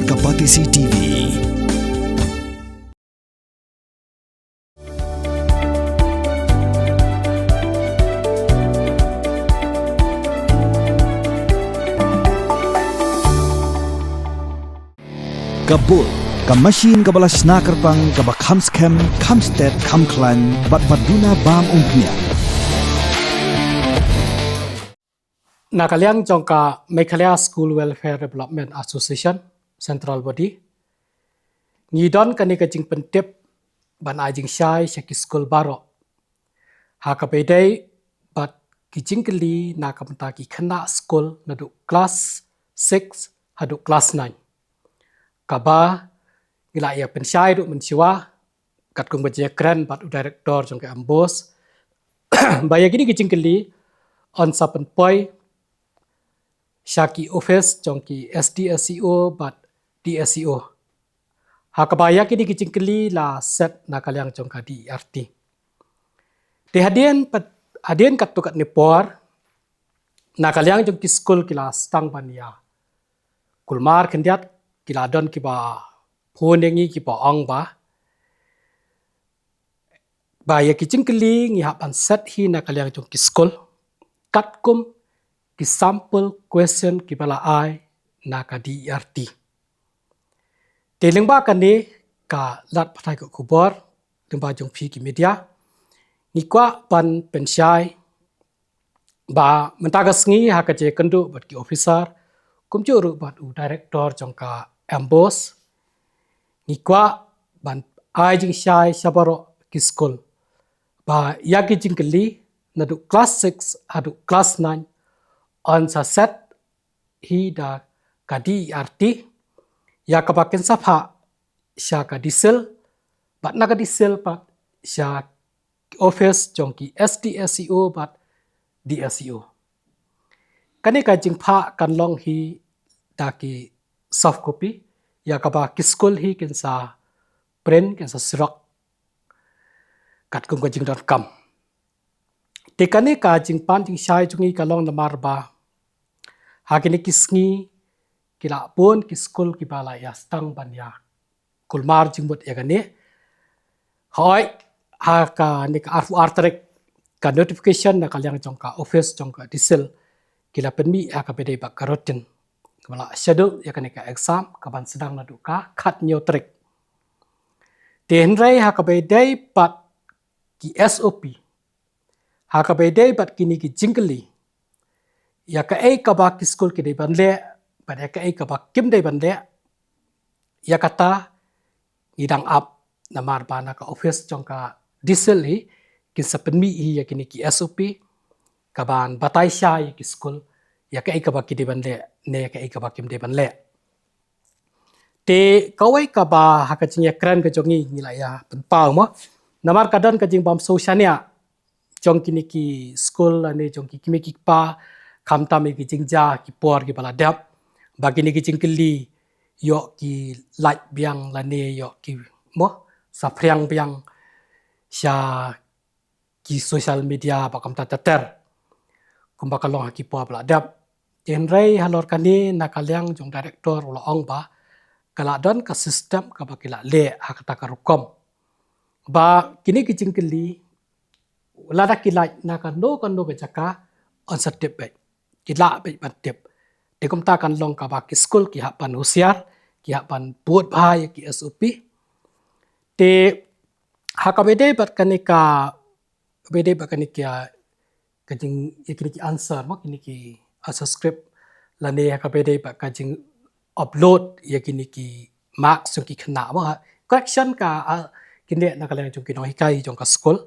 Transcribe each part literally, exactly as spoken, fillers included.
Ka Batesi T V. Ka Bull, ka machine kaba la shna kyrpang, kaba kham skhem, kham stet, kham khlaiñ, bad pat duna bam umphniang. Na ka liang jong ka Meghalaya School Welfare Development Association, Central Body, ngi don kane ka jingpyntip ban ai jingshai sha ki skul baroh ha kaba ïadei bad ki jingkylli na ka bynta ki khynnah skul naduh klas six haduh klas nine, kaba ngi la ïa pynshai ruh mynshuwa katkum ka jingïakren bad u director jong ka MBOSE ba ïa kine ki jingkylli yn sa pynpoi sha ki office jong ki SDSEO bad DSEO, ha kaba ïa kine ki jingkylli la set na ka liang jong ka DERT. Te hadien pat, hadien katto katne por, na ka liang jong ki skul ki la sdang ban ïa kulmar khyndiat, ki la don kiba phone ïa ngi kiba ong ba ba ïa ki jingkylli ngi hap ban set hi na ka liang jong ki skul katkum ki sample question kiba la ai na ka DERT. Te lyngba kane ka lad pathai ka khubor, lyngba jong phi ki media, ngi kwah ban pynshai ba mynta ka sngi ha ka jingïakynduh bad ki officer, kumjuh ruh bad u director jong ka MBOSE, ngi kwah ban ai jingshai sha baroh ki skul ba ïa ki jingkylli naduh klas six haduh klas nine yn sa set hi da ka DERT, ïa kaba kin sa phah sha ka DSIL, bad na ka DSIL pat sha ki office jong ki SDSEO bad DSEO. Kane ka jingphah kan long hi da ki soft copy, ïa kaba ki skul hi kin sa print, kin sa xerox katkum ka jingdonkam. Te kane ka jingpan jingshai jong ngi ka long namar ba ha kine ki sngi ki la bun ki skul kiba la ïa sdang ban ïa kulmar jingmut ïa kane. Hooid, ha kane ka arphew ar tarik, ka notification na ka liang jong ka office jong ka DSIL ki la pynmih ha kaba ïadei bad ka routine kaba la schedule ïa kane ka exam kaban sdang naduh ka khathynñiew tarik. Te hynrei ha kaba ïadei bad ki SOP, ha kaba ïadei bad kine ki jingkylli, ïa kaei kaba ki skul ki dei ban leh bad ïa kaei kaba kim dei ban leh, ïa kata ngi dang ap namar ba na ka office jong ka DSIL hi kin sa pynmih hi ïa kine ki SOP kaban batai shai ïa ki skul ïa kaei kaba ki dei ban leh ne ïa kaei kaba kim dei ban leh. Te kawei kaba ha ka jingïakren ka jong ngi ngi la ïa pynpaw mo, namar ka don ka jingbymsngewshaniah jong kine ki skul lane jong ki kmie ki kpa, khamtam ïa ki jingjia ki por kiba la dep, ba kine ki jingkylli ïoh ki lait biang lane ïoh ki mo saphriang biang sha ki social media bad kumta ter ter, kumba ka long ha ki por ba la dep. Hynrei halor kane na ka liang jong director u la ong ba ka la don ka system kaba ki la leh ha kata ka rukom ba kine ki jingkylli lada ki lait na kano kano ka jaka yn sa tip beit, ki lah beit ban tip. Te kumta kan long kaba ki skul ki hap ban husiar, ki hap ban bud bha ïa ki SOP. Te ha kaba ïadei bad kane ka, kaba ïadei bad kane ka, ka jing, ïa kine ki answer mo, kine ki answer script lane ha kaba ïadei bad ka jing upload ïa kine ki marks jong ki khynnah mo, ha correction ka, ah, kine na ka liang jong ki nonghikai jong ka skul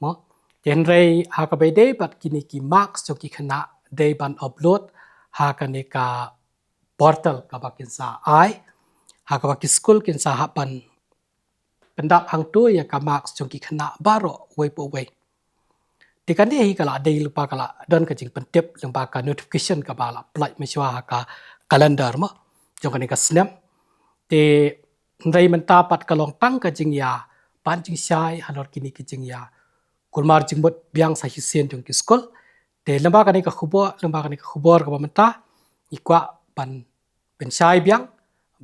mo. Hynrei ha kaba ïadei bad kine ki marks jong ki khynnah dei ban upload ha kane ka portal kaba kin sa ai, ha kaba ki skul kin sa hap ban pyndap hangto ïa ka marks jong ki khynnah baroh uwei pa uwei. Te kane hi ka la dei lyngba, ka la don ka jingpyntip lyngba ka notification kaba la pynlait mynshuwa ha ka calendar mo jong kane ka snem. Te hynrei mynta pat ka long tang ka jingïapan jingshai halor kine ki jingïakulmar jingmut biang sa shisien jong ki skul. Te lyngba kane ka khubor, lyngba kane ka khubor kaba mynta ngi kwah ban pynshai biang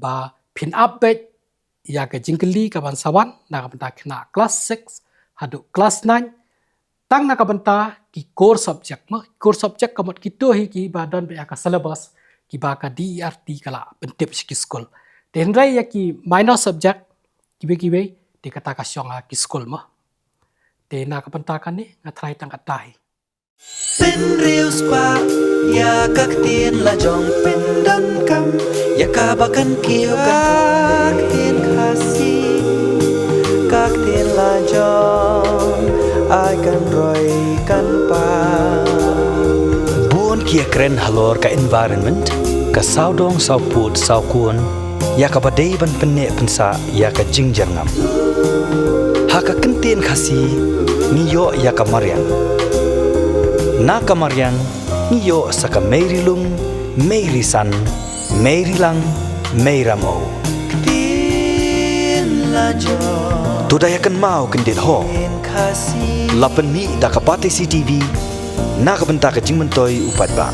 ba phin ap beit ïa ka jingkylli kaban sa wan na ka bynta khynnah klas six haduh klas nine, tang na ka bynta ki core subject mo. Core subject ka mut kito hi kiba don beit ha ka syllabus, kiba ka D E R T ka la pyntip sha ki skul. Te hynrei ïa ki minor subject kiwei kiwei, te kata ka shong ha ki skul mo. Te na ka bynta kane nga tharai tang katta hi. Pynriewspah ïa ka ktien la jong, pyndonkam ïa kaba kan kiew ka ktien Khasi, ka ktien la jong, ai kan roi kan pa. Bun ki ïakren halor ka environment, ka sawdong sawpud sawkun, ïa kaba dei ban pynneh pynsah ïa ka jingjyrngam. Ha ka kyntien Khasi ngi ïoh ïa ka mariang. Na ka mariang ngi ïoh sa ka meiri lung, meiri san, meiri lang, meira mo. Ktien la jong. To da ïa kynmaw kyndit ho. Ktien Khasi. La pynmih da ka Batesi TV na ka bynta ka jingmyntoi u paidbah.